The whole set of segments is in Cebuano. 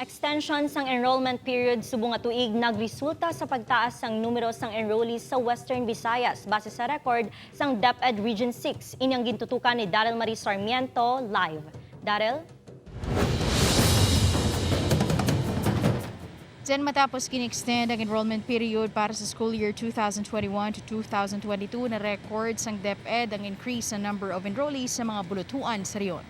Extension sang enrollment period subong nga tuig nagresulta sa pagtaas sang numero sang enrollees sa Western Visayas base sa record sang DepEd Region 6. Inyang gintutukan ni Daryl Marie Sarmiento live. Daryl? Then matapos kin-extend ang enrollment period para sa school year 2021 to 2022, na record sang DepEd ang increase sa number of enrollees sa mga bulutuan sa rehiyon.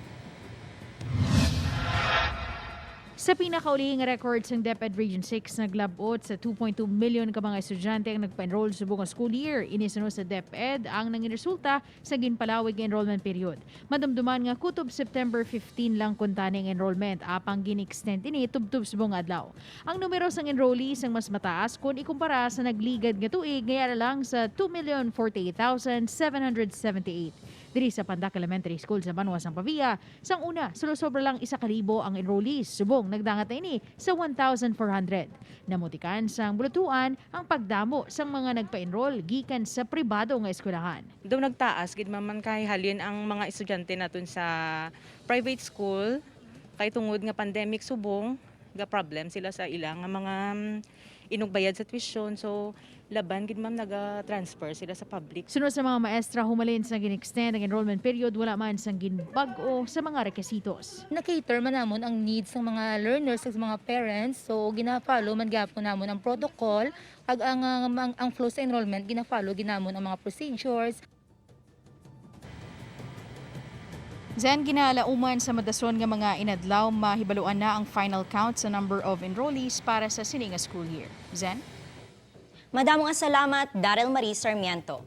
Sa pinakaulihing record sang DepEd Region 6, naglabot sa 2.2 million ka mga estudyante ang nagpa-enroll sa buong school year. Ini suno sa DepEd ang nangin resulta sa ginpalawig nga enrollment period. Madumduman nga kutob September 15 lang kuntani ang enrollment apang gin-extend ini tubtub sa buong adlaw. Ang numero sang enrollees ang mas mataas kung ikumpara sa nagligad nga tuig nga lang sa 2,048,778. Diri sa Pandak Elementary School sa Banwa sang Pavia, sang una, sobra lang 1,000 ang enrollees. Subong, nagdangat na ini sa 1,400. Namutikan sang bulutuan ang pagdamo sang mga nagpa-enroll gikan sa pribado nga eskwelahan. Daw nagtaas gid man kay halin ang mga estudyante naton sa private school kay tungod nga pandemic subong, ga problem sila sa ilang nga mga inugbayad sa tuition, so laban gid, ma'am, naga-transfer sila sa public. Sunod sa mga maestra, humalin sa gin-extend ang enrollment period, wala man sang ginbag-o sa mga rekisitos. Na-cater man namon ang needs ng mga learners sa mga parents. So gina-follow man gyapon namon ang protocol kag ang flow sa enrollment, gina-follow ginamon ang mga procedures. Zen, ginalauman sa madason nga mga inadlaw mahibaluan na ang final count sa number of enrollees para sa sininga school year. Zen? Madamo nga salamat, Daryl Marie Sarmiento.